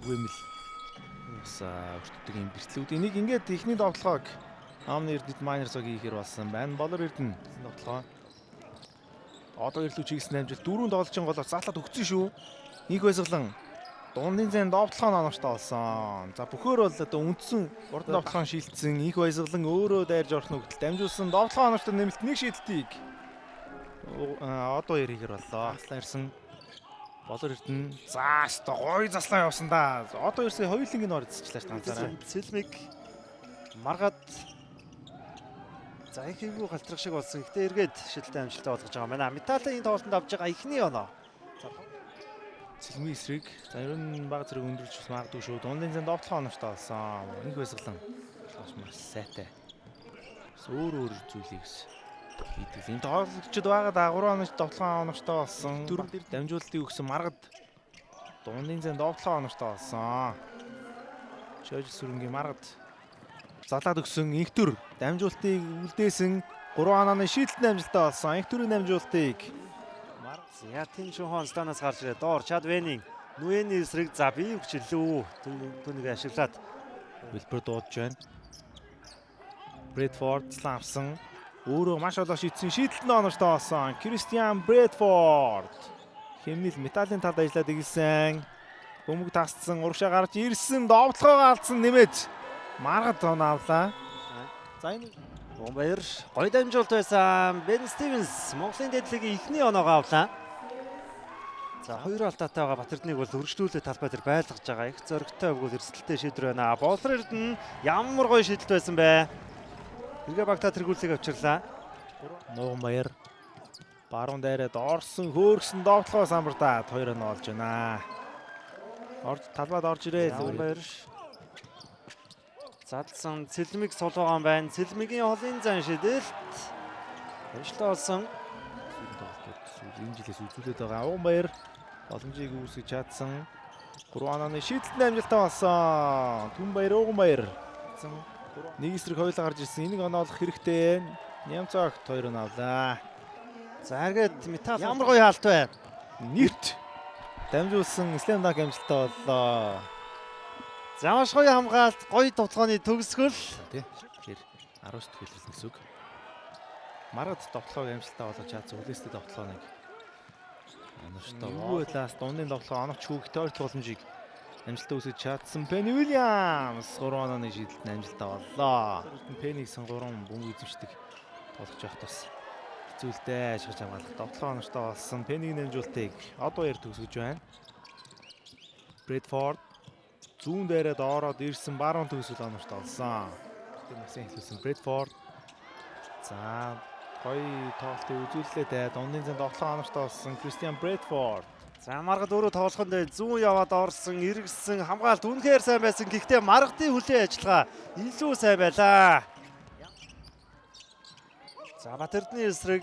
Түгээмэл бас өртдөг юм бэртлүүд. Энийг ингээд эхний довтлогоог Амны Эрдэнэт Miners баг хийхээр болсон байна. Болор Эрдэнэ довтлогоо. Одоо ирлүү чигсэн амжилт дөрөв тоглолчийн голоор заалаад өгсөн шүү. Инх байсгалан дундын зэн довтлогоо оновчтой болсон. За бөхөр бол одоо үндсэн урд довтлогоон шилтсэн. Инх байсгалан өөрөө дайрж орох нүгтэл дамжуулсан довтлогоо оновчтой нэмэлт нэг шийдэлтийг одоо хийхээр боллоо. Аслан ирсэн. Болор Эрдэнэ. За өстой гоё заслан явсан да. Одоо ирсэн хоёуланг нь орцчлаа ш ганцаараа. Сэлмиг маргаад за их эвгүй галтрах шиг болсон. Гэтэ эргээд шидэлтэй амжилттай болгож байгаа юм байна. Металлын энэ тоглолтод авч байгаа эхний оноо. Сэлмийн эсрэг. За ер нь баг зэрэг өндөрлж бас магадгүй шүү. Дундын зэн довтлогоо оновчтой болсон. Инх байсгалан бас маш сайтай. Бас өөр өөр зүйлийг бас хийдэг. Энэ тоглогчд байгаа да 3 оноч довтлогоо оновчтой болсон. Дөрөв дээр дамжуулалтыг өгсөн маргад дундын зэн довтлогоо оновчтой болсон. Чойж сүрэнгийн маргад залаад өгсөн инх төр дамжуултыг үлдээсэн 3 ононы шийдэлт амжилттай болсон. Инх төрийн дамжуултыг За тийм шүүхэн станаас гарч ирээ. Доор Чад Венин Нүэний эсрэг за бие хүчлээ. Түүнийг ашиглаад Вилбер дуудаж байна. Брэдфорд цлан авсан. Өөрөө маш олон шийдсэн. Шийдэлт нь оновчтой болсон. Кристиан Брэдфорд. Хэмнэл металлын талд ажиллаад игэлсэн. Бөмбөг тасцсан, урагшаа гарч ирсэн, довтлогоогоо алдсан нэмээд маргад оноо авлаа. За энэ Баяр гоё дамжуулалт байсан. Бен Стивенс Монголын дэдлэгийн эхний оноогоо авлаа. За хоёр алдаатай байгаа Батэрднийг бол өргөжлүүлээ талбай дээр байлгаж байгаа. Их зоригтой өгвөл эрсдэлтэй шийдвэр байна. Болор Эрдэнэ ямар гоё шийдэлт байсан бэ? Эргээ багтаа тэргүүлсийг авчирлаа. Нуган Баяр баруун дайраад орсон, хөөргсөн довтлогоо самбардаад 2-0 олж байна. Орж талбайд орж ирээ. Нуган Баяр задлсан Цэлмэг сул байгаа юм байна. Цэлмэгийн холын зан шидэлт амжилттай болсон. Энэ жилээс үзүүлээд байгаа. Уган Баяр боломжийг үүсгэж чадсан. 3 ононы шийдэлт амжилттай болсон. Түн Баяр, Уган Баяр. Нэг эсрэг хоёулаа гарч ирсэн. Энийг оноолох хэрэгтэй. Нямцогт 2-0 авлаа. За эргээд Металл ямар гоё хаалт вэ? Нэрт дамжуулсан Slam Dunk амжилттай боллоо. За маш гоё хамгаалт, гоё довтлогооны төгсгөл. Тий. Тэгэхээр 19 дахь хэлсэн гэсэн үг. Маргад довтлогоог амжилттай болгож чадсан. Хүлээстэй довтлогооныг оновчтой. Юу байлаас дундын довтлогоо оновч хүүхдээ ойртох боломжийг амжилттай үүсгэж чадсан. Пенни Уильямс 3 онооны шийдэлт нь амжилттай боллоо. Пенни гэсэн 3 бөмбөг эзэмшдэг тоглож явахд бас хэцүүлтэй ашиглаж хамгаалах. Довтлогоо оновчтой болсон. Пеннигийн дамжуултыг одоо яар төгсгөж байна. Брэдфорд зүүн дээрээ доороод ирсэн баруун төгсгөл оновчтой болсон. Максим эхлүүлсэн Брэдфорд. За гоё тоглолтыг үзүүллээ дээ. Дундын зэн довтлогоо оновчтой болсон Кристиан Брэдфорд. За маргад өөрөө тоглохын дээр зүүн яваад орсон, эргэсэн хамгаалт үнэхээр сайн байсан. Гэхдээ маргадын хүлээн ажиллагаа илүү сайн байлаа. За Батэрдний эсрэг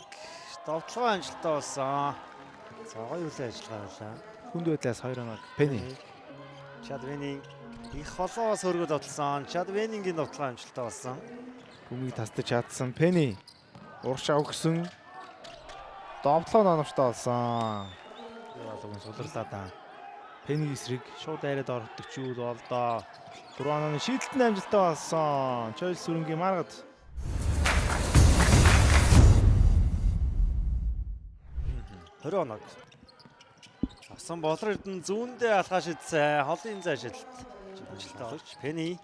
довтлогоо амжилттай болсон. За гоё хүлээн ажиллагаа байлаа. Хүнд байдлаас 2-0 Пенни. Чад Венинг их холоос өргөд отлсон. Чад Венингийн довтлогоо амжилттай болсон. Бөмбөгийг тасдаж чадсан Пенни. Урагшаа өгсөн. Довтлогоо оновчтой болсон. Болоог суларлаа да. Пенни эсрэг шууд дайраад ордог ч юу болдоо. 3 онооны шийдэлт нь амжилттай болсон. Чойл сүрэнгийн маргад. 20 оног. Авсан Болор Эрдэнэ зүүндээ алхаа шидсэн. Холын зай шидэлт. Амжилттай болж Пенни.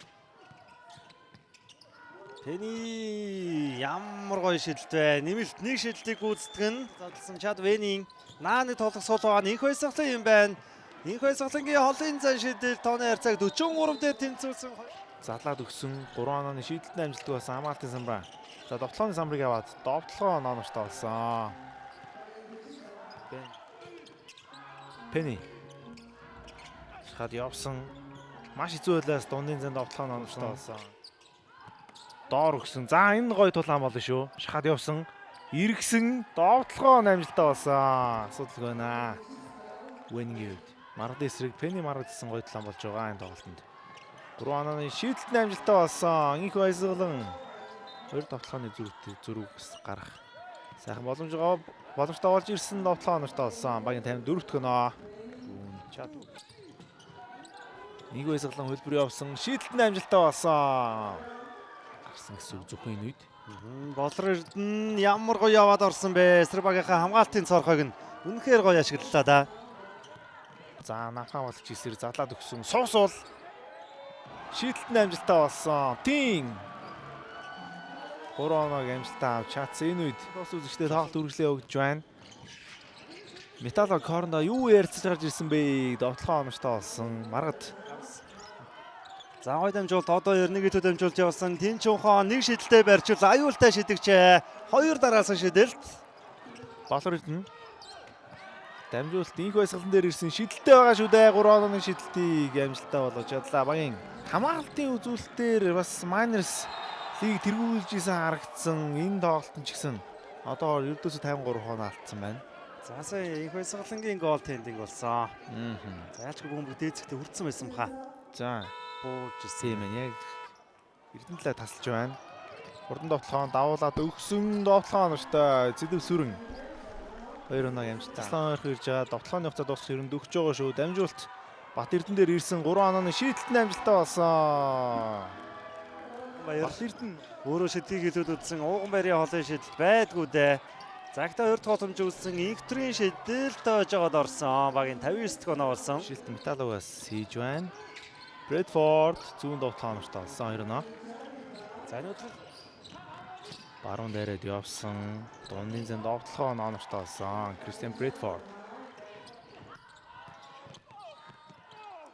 Пенни ямар гоё шидэлт вэ? Нэмэлт нэг шидэлтийг гүйцэтгэн задлсан Чад Венин нааны тоглох сул байгаа нь инх байсгалан юм байна. Инх байсгалангийн холын зай шидэлт тооны харьцааг 43 дээр тэнцвүүлсэн. Задлаад өгсөн 3 онооны шийдэлт нь амжилттай болсон хамгаалтын самбар. За довтлооны самбарыг аваад довтлогоо оновчтой болсон. Пенни. Шахаад явсан. Маш хэцүү байлаас дундын зэн довтлогоо оновчтой болсон. Доор өгсөн. За энэ гоё тулаан болно шүү. Шахаад явсан. Иргсэн довтлогоо амжилттай болсон. Асуудалгүй байна. Венгийн хувьд маргад эсрэг Пенни маргад гэсэн гоё тулаан болж байгаа энэ тоглолтод. 3 онооны шийдэлт нь амжилттай болсон. Инх баясгалан хоёр довтлогооны зөрүүг гарах сайхан боломжтой болж ирсэн довтлогоо оновчтой болсон. Багийн 54 дэх оноо. Чад. Нэг баясгалан хөлбөр явсан. Шийдэлт нь амжилттай болсон. Гарсан гэсэн үг зөвхөн энэ үед. Болор Эрдэнэ ямар гоё яваад орсон бэ? Эсрэг багийнхаа хамгаалтын цорхойг нь үнэхээр гоё ашиглалаа да. За Намхан болж ийсэр задлаад өгсөн. Сус уул. Шийдэлт нь амжилттай болсон. Тийм. 3 оног амжилттай авч чадсан. Энэ үед бос үзэгчтэй тоглолт үргэлжлээ өгч байна. Металло корнондоо юу ярилцаж гарч ирсэн бэ? Довтлогоо оновчтой болсон. Маргад. За гоё дамжуулалт одоо 91 төд дамжуулж явсан. Тэнчүнхон нэг шидэлтэй барьчвал аюултай шидэгчээ. Хоёр дараалсан шидэлт. Болор Эрдэнэ. Дамжуулалт инх баясгалан дээр ирсэн шидэлтэй байгаа шүү дээ. 3 онооны шидэлтийг амжилттай болгож чадлаа. Багийн хамгаалтын үзүүлэлтээр бас Miners лиг тэргүүлж исэн харагдсан. Энэ тоглолт нь ч гэсэн одоо ердөөсөө 53 оноо алдсан байна. За сая инх баясгалангийн гол тендинг болсон. За яалчгүй бөмбөг дээцэгтээ хүртсэн байсан баха. За Бууж ирсэн. тийм ээ. Яг Эрдэнэ талаа тасалж байна. Хурдан довтлогоон давуулаад өгсөн довтлогоо оновчтой Зэдэв сүрэн. 2 оноо амжилттай. Аслан ойрхон ирж байгаа. Довтлогооны хугацаа дуусах өрөнд өгч байгаа шүү. Дамжуулалт Бат Эрдэнэ дээр ирсэн 3 онооны шийдэлт нь амжилттай болсон. Баяр. Бат Эрдэнэ Өөрөө шидгийг илүүд үзсэн Ууган баярын холын шидэлт байдгүй дээ. За гэхдээ хоёр дахь боломж үүссэн инх төрийн шидэлт хожоогод орсон. Багийн 59 дахь оноо болсон. шилт Металлогаас хийж байна. Брэдфорд зүүн довтлогоо оновчтой болсон 2 оноо. За энэ өдөр Баруун дайраад явсан. Дундын зэн довтлогоо оновчтой болсон. Кристиан Брэдфорд.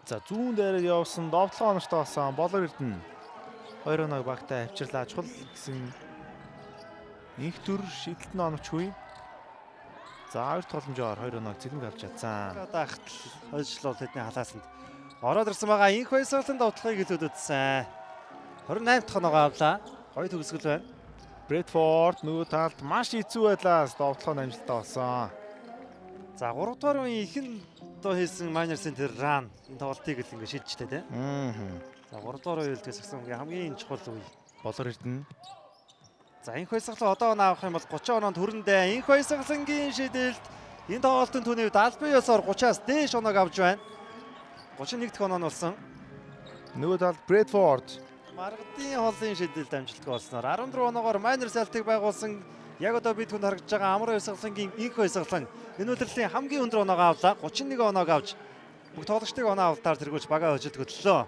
За зүүн дайраад явсан. Довтлогоо оновчтой болсон. Болор Эрдэнэ. 2 оног багтаа авчирлаа. Чухал гэсэн инх төр шидэлт нь оновчгүй. За хоёр дахь боломжоор 2 оног цэлмэг авч чадсан. дахт хойшлол тэдний халаасанд ороод ирсэн байгаа. Инх баясгалан довтлогыг илүүд үзсэн. 28 дахь оноогоо авлаа. Гоё төгсгөл байна. Брэдфорд нөгөө талд маш хэцүү байдлаас довтлогоо нь амжилттай болсон. За 3 дугаар үеийн ихэн доо хийсэн Miners-ийн тэр ран энэ тоглолтыг л ингэ шийдчихтэй тий. За 3 дугаар үе үлдээс гэсэн хамгийн чухал үе. Болор Эрдэнэ. За инх баясгалан одоо оноо авах юм бол 30 оноонд хүрэндээ. Инх баясгалангийн шидэлт энэ тоглолтын түүний үед албан ёсоор 30-аас дээш оноог авч байна. 31 дахь оноо нь болсон. Нөгөө талд Брэдфорд Маргадын холын шидэлт амжилтгүй болсноор 14 оноогоор Miners ялтыг байгуулсан. Яг одоо бид хүнд харагдж байгаа Амар баясгалангийн инх баясгалан энэ удирдлын хамгийн өндөр оноогоо авлаа. 31 оноог авч бүх тоглогчдыг оноо авалтаар тэргүүлж багаа хөжилд хөтлөө.